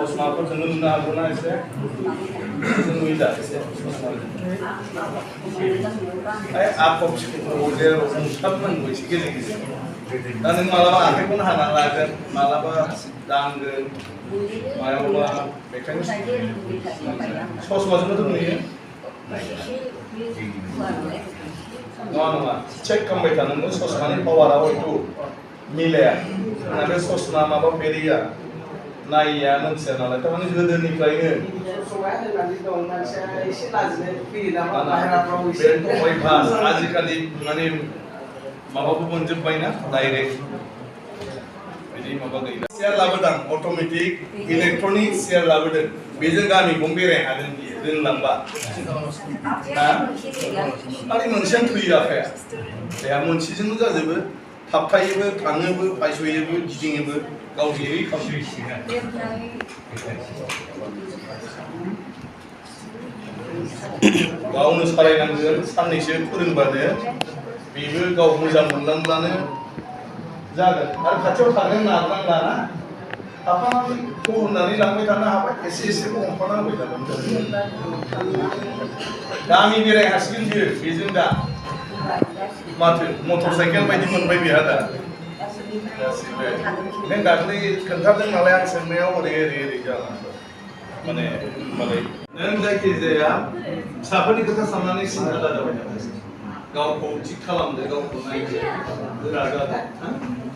ससमाफोर जोङो नुनो हागौ ना एसे जों नुयो दा एसे आखबसिखौ जे रंसाबनांगौ एसे गेजेर गेजेर दा नों मालाबा आखाइखौनो हाना लागोन मालाबा दांगोन मायावबा बेखायनो ससमाजोंबोथ' नुयो नङा नङा चेक खालामबाय थानांगौ ससमानि पावारा हयथ' मिलाया जोंना बे ससमा माबा बेरिया नायिया मोनथिया नालाय थारमाने गोदोनिफ्रायनो आजिखालि माने माबाबो मोनजोब्बायना डाइरेक्ट बिदि माबा गैला चेयार लाबोदां अट'मेटिक इलेक्ट्रनिक चेयार लाबोदों बेजों गामिखौनो बेरायनो हागोन बियो रोंलांबा माने मोनसेयानो थैयो आखाया देहा मोनसेजोंनो जाजोबो थाबथायोबो थाङोबो फायस'योबो गिदिङोबो गाव जेरै गावनो सालायनांगोन साननैसो फोरोंबानो बेबो गाव मोजां मोनलांब्लानो जागोन आरो खाथियाव थांनो नारनांलाना थाफानानै थौ होननानै लांबाय थानो हाबाय एसे एसेखौ हमफाना होबाय थागोन गामि बेराय हासिगोन बियो बेजों दा माथो मटर साइकेल बायदि मोनबाय बेहा दा गासिबो नों दाख्लै खोन्थादों नालाय आं सोंनायाव ओरै ओरै ओरै जालांबाय माने होनबालाय नों जायखिजाया फिसाफोरनि खोथा साननानै सिन्था जाबाय थादों गावखौ थिग खालामदो गावखौ नायदो गोरा जादों